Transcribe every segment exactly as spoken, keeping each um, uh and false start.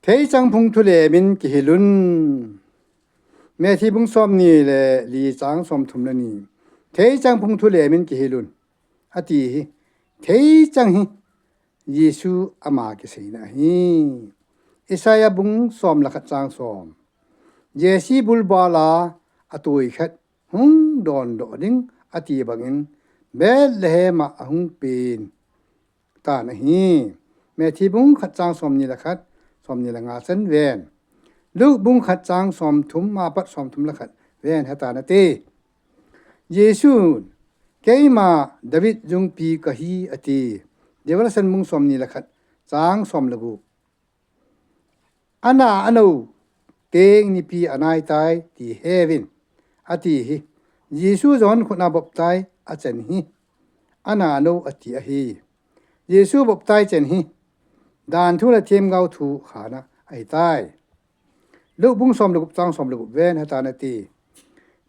Theichang phung thulemin kihilun. Matthew bung somni le li chang somthum le ni. Theichang phung thulemin kihilun, ati hi. Theichang hi Jesu ama kiseina ahi. Isaiah bung som le khat chang som. Jesse bulbal a atui khat hung dondoh ding ati bangin Bethlehem a ahung pen tan ahi. Matthew bung khat chang somni le khat, somni le nga chan ven. Luke bung khat chang somthum, apat somthum le khat ven, heta nate. Jesu, keima David jungpi kahi, ati. Revelation bung somni le khat chang som le gup. Ana anou teng nipi anai tai ti heuvin, ati hi. Jesu John khut a baptize achan hi ana anou ati ahi. Jesu baptize chan hi danthu le themgao thu khana ahitai. Luke bung som le gup chang som le gup ven, heta nate.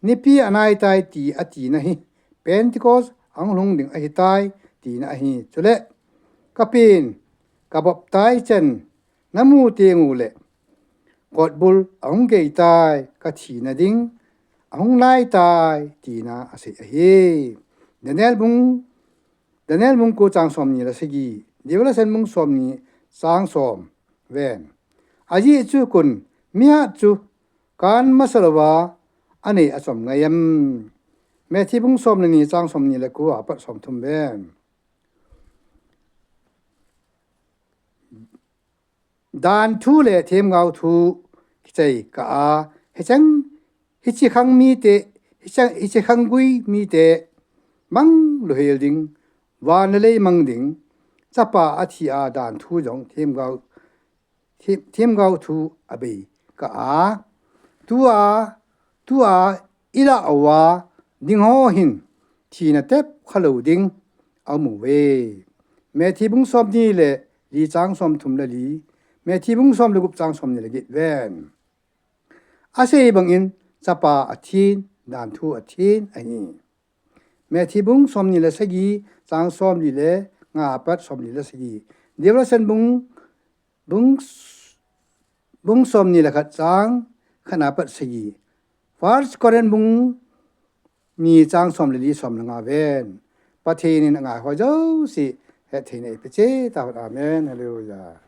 Nipi anai tai ti atina hi Pentecost ahung lhung ding ahitai tina ahi. Chule, kapen, kabaptize chan namu teng uleh kotbul ahung gei tai, kathina ding ahung nai tai, tina asei ahi. Daniel bung, Daniel bung ko chang somni le sagi, Revelation bung somni chang som ven. Ajeh chu kon mihat chu kan masa louva anei achom ngai em? Matthew bung som le ni chang somni le ko apat somthum ven. Danthu le themgao thu kichai kah a, hichang, hiche khang mite, hichang, hiche khang gui mite mang louhel ding, van le lei mang ding, Chapa athi a danthu jong themgao, them, themgao thu abei kah a. Tua, tua ilah uva ding ho hin thina tep khalou ding aum uve. Matthew bung somni le li chang somthum le li, Matthew bung som le gup chang somni le get ven. Asei bangin Chapa athin, danthu athin ahi. Matthew bung somni le sagi chang somli le nga apat somli le sagi. Revelation bung, bung, bung somni le khat chang khat apat sagi. First Corinth bung ni chang som le li, som le nga ven. Pathen in angai ho jouse hetthei na eipe cheh tauhen. Amen. Hallelujah.